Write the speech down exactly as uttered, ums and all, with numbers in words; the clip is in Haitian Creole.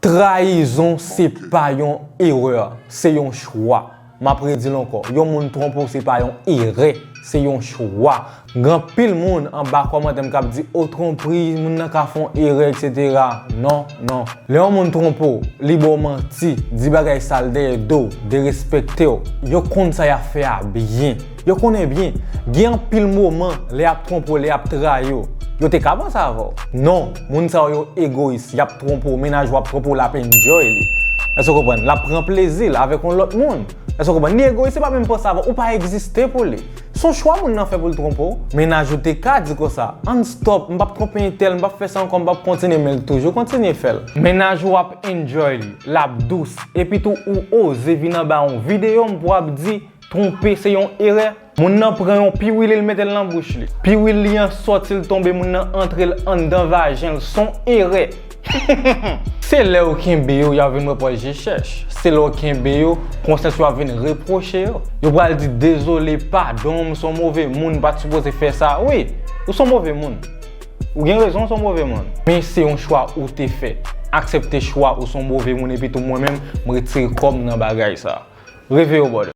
Trayizon se pa yon erè, se yon chwa. M ap redi l ankò, yon moun twonpe w se pa yon erè, se yon chwa. Gen anpil moun anba kòmantè m k ap di, o, twonpri, moun nan ka fè yon erè, etsetera. Non, non. Lè yon moun twonpe w, li ba w manti, di bagay sal dèyè do w, derespekte w, yo konn sa y ap fè a byen. Yo konnen byen, gen anpil moman lè y ap twonpe w, lè y ap trayi w, yo te ka panse avè w. Non, moun sa yo, yo egoyis, y ap twonpe w, mennaj ou ap twonpe w, l ap enjoy li. Èske w konprann? L ap pran plezi l avèk yon lòt moun. Èske w konprann? Li egoyis, li pa menm panse avè w, ou pa egziste pou li. Se yon chwa moun nan fè pou l twonpe w. Mennaj ou te ka di konsa, ann stop, m p ap twonpe entèl, m p ap fè sa ankò, m p ap kontinye, men l toujou kontinye fè l. Mennaj ou ap enjoy li, l ap dous, epi tou ou oze vin anba yon videyo m pou w ap di, twonpe se yon erè. Moun nan pran yon piwil, li mete l nan bouch li. Piwil li an sòti, l tonbe, moun nan antre l anndan vajen l, s on erè. Se lè yo kenbe yo, y ap vin repwòche chèch. Se lè yo kenbe yo, konsyans yo ap vin repwoche yo. Yo pral di, dezole, padon, m s on move moun, m pa t sipoze fè sa. Wi, ou s on move moun. Ou gen rezon, w s on move moun. Men se yon chwa ou te fè. Aksepte chwa ou s on move moun, epi tou mwen menm, m retire kò m nan bagay sa. Reveye w, brother.